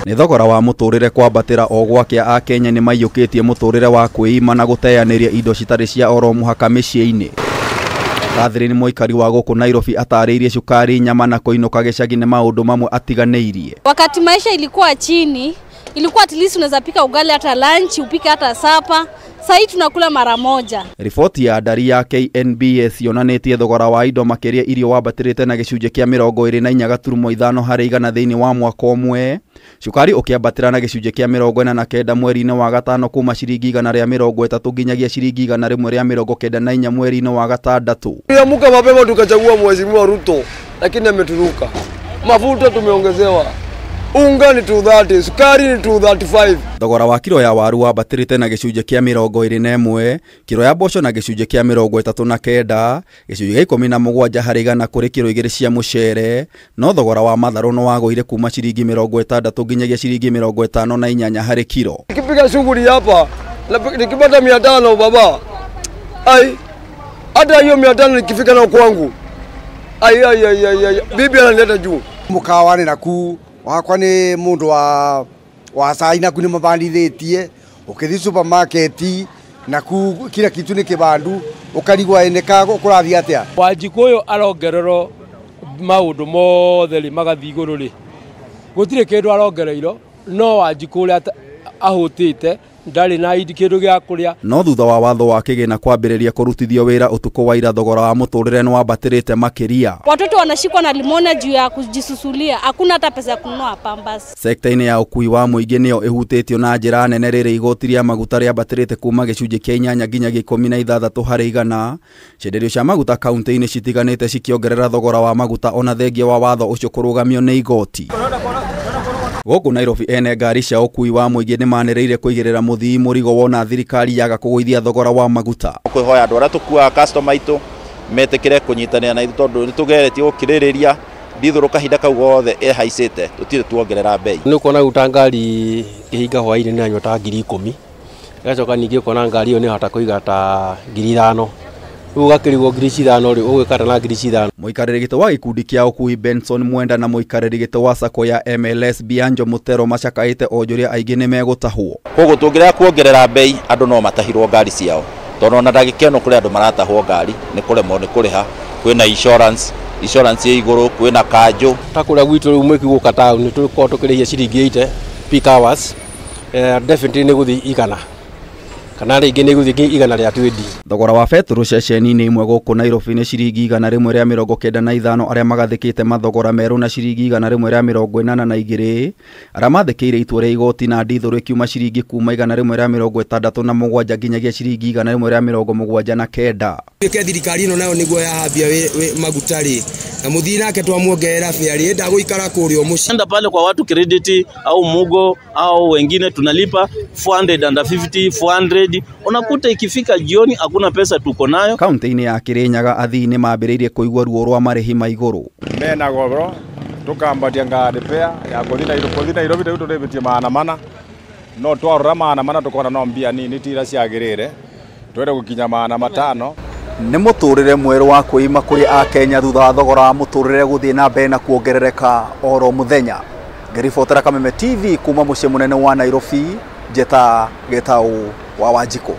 Nĩ thogora wa mũtũrĩre kwambatĩra o gwakĩa Akenya nĩ maiyũkĩtie mũtũrĩre wa kwĩima na gũteanĩria indo citarĩ cia oro mũhaka mĩciĩ-inĩ. Catherine mũikari wa gũkũ Nairobi atarĩirie cukari, nyama na kũinũka gĩcagi nĩ maũndũ mamwe atiganĩirie. Wakati maisha ilikuwa chini, ilikuwa at least unaweza pika ugali hata lunch, upike hata sapa. Sasa tunakula mara moja. Riboti ya ndari ya KNBS yonanĩtie thogora wa indo makĩria irio wambatĩrĩte na gĩcunjĩ kĩa 24.5 harĩ igana thĩinĩ wa mwaka ũmwe. Cukari ũkĩambatĩra na gĩcunjĩ kĩa 49 mweri-inĩ wa gatano kuma ciringi 130 nginyagia ciringi 194 mweri-inĩ wa gatandatũ. Tuliamka mapema tukachagua Mheshimiwa Ruto, lakini ameturuka. Mafuta tumeongezewa. Unga ni 230, sukari ni 235. Thogora wa kiro ya waru wambatĩrĩte na gĩcunjĩ kĩa 21, kiro ya mboco na gĩcunjĩ kĩa 39, gĩcunjĩ gĩa 17 harĩ igana kũrĩ kiro 2 cia mũcere, no thogora wa matharũ no wagũire kuma ciringi 60 nginyagia ciringi 58 harĩ kiro. Nikipiga shughuli hapa, nikipata 500 baba. Ai, hata hiyo 500 nikifika na kwangu. Ai ai ai ai, bibi ananileta juu. Mukawani na ku wakwa ni mundu wa cai naku ni mabandithitie ukithi supermarket naku kila kitu ni kibandu ukarigwa ene ka kurathi atia. Wanjikũ ũyũ arongererwo maũndũ mothe rĩ magathi igũrũ rĩ gũtirĩ kĩndũ arongereirwo no Wanjikũ ũrĩa ahũtĩte ndarĩ na kĩndũ gĩa kũrĩa. No thutha wa watho wa kĩgĩna kwambĩrĩria kũrutithio wĩra ũtukũ wa ira thogora wa mũtũrĩre nĩ wambatĩrĩte makĩria. Watoto wanashikwa na limona juu ya kujisusulia, hakuna hata pesa ya kununua pampers. Sekta-inĩ ya ũkui wa mũingĩ nĩyo ĩhutĩtio na njĩra nene rĩrĩ igoti rĩa maguta rĩambatĩrĩte kuma gĩcunjĩ kĩa 8 nginyagia 16 harĩ igana. Cienderio cia maguta kaunti-inĩ citiganĩte cikĩongerera thogora wa maguta ona thengia wa watho ũcio kũrũgamio nĩ igoti. Gũkũ Nairobi ene ngari cia ũkui wa mũingĩ nĩmanĩrĩire kũigĩrĩra mũthii mũrigo wona thirikari yaga kũgũithia thogora wa maguta. Kwĩhoya andũ arĩa tũkuaga customer aitũ metĩkĩre kũnyitanĩra na ithuĩ tondũ nĩtũgeretie gũkirĩrĩria ndithũrũ kahinda kau gothe ĩhaicĩte tũtirĩ tuongerera bei. Nĩ ũkuona rĩu ta ngari ĩkĩhinga hwaĩ-inĩ nĩ yanyua ta 10,000, ĩgacoka ningĩ ũkona ngari ĩyo nĩ ĩhota kũiga ta 5,000. Rĩu ũgakĩrigwo 5,000 rĩ ũgwĩka na 5,000. Mũikarĩri gĩtĩ wa gĩkundi kĩa ũkui Benson Mwenda na mũikarĩri gĩtĩ wa sacco ya MLS Bianjo Mutero macakaĩte onjoria aingĩ nĩ megũtahwo. Koguo tũngĩrega kuongerera bei andũ no matahirwo ngari ciao tondũ ona ndagĩka ĩno kũrĩ andũ maratahwo ngari nĩ kũremwo nĩ kũrĩha, kwĩna insurance ĩ igũrũ, kwĩna kanjũ. Ta kũrĩa gwitũ rĩu mwĩki gũka taũni tũkoragwo tũkĩrĩhia ciringi 80 peak hours, definitely nĩ gũthiĩ igana kana rĩngĩ nĩ gũthiĩ igana rĩa 20. Thogora wa betũrũ ceceni-inĩ imwe gũkũ Nairobi nĩ ciringi 195 arĩa magathĩkĩte mathogora merũ na ciringi 182 arĩa mathĩkĩire itua rĩa igoti na ndithũrũ ĩkiuma ciringi kuma 167 nginyagia ciringi 179. Ĩke thirikari ĩno nayo nĩguo yahambia maguta rĩ na mũthii nake twamuongerera fare rĩ ndagũikara kũrĩa mũciĩ. Enda pale kwa watu credit au Mugo au wengine tunalipa 450 400, unakuta ikifika jioni hakuna pesa tuko nayo. Kaunti-inĩ ya Kirinyaga athii nĩ mambĩrĩirie kũigua ruo rwa marĩhi ma igũrũ. Mena goro tukambatia ngari fare ya kũthiĩ Nairobi rĩu tũrĩhĩtie 400 no twarora 400 tukona no mbia nini tira ciagĩrĩire twende gũkinya 500. Nĩ mũtũrĩre mwerũ wa kwĩima kũrĩ Akenya thutha wa thogora wa mũtũrĩre gũthiĩ na mbere na kuongerereka oro mũthenya. Ngĩribotera Kameme TV kuma mũciĩ mũnene wa Nairobi, Njeta Gĩtaũ wa Wanjikũ.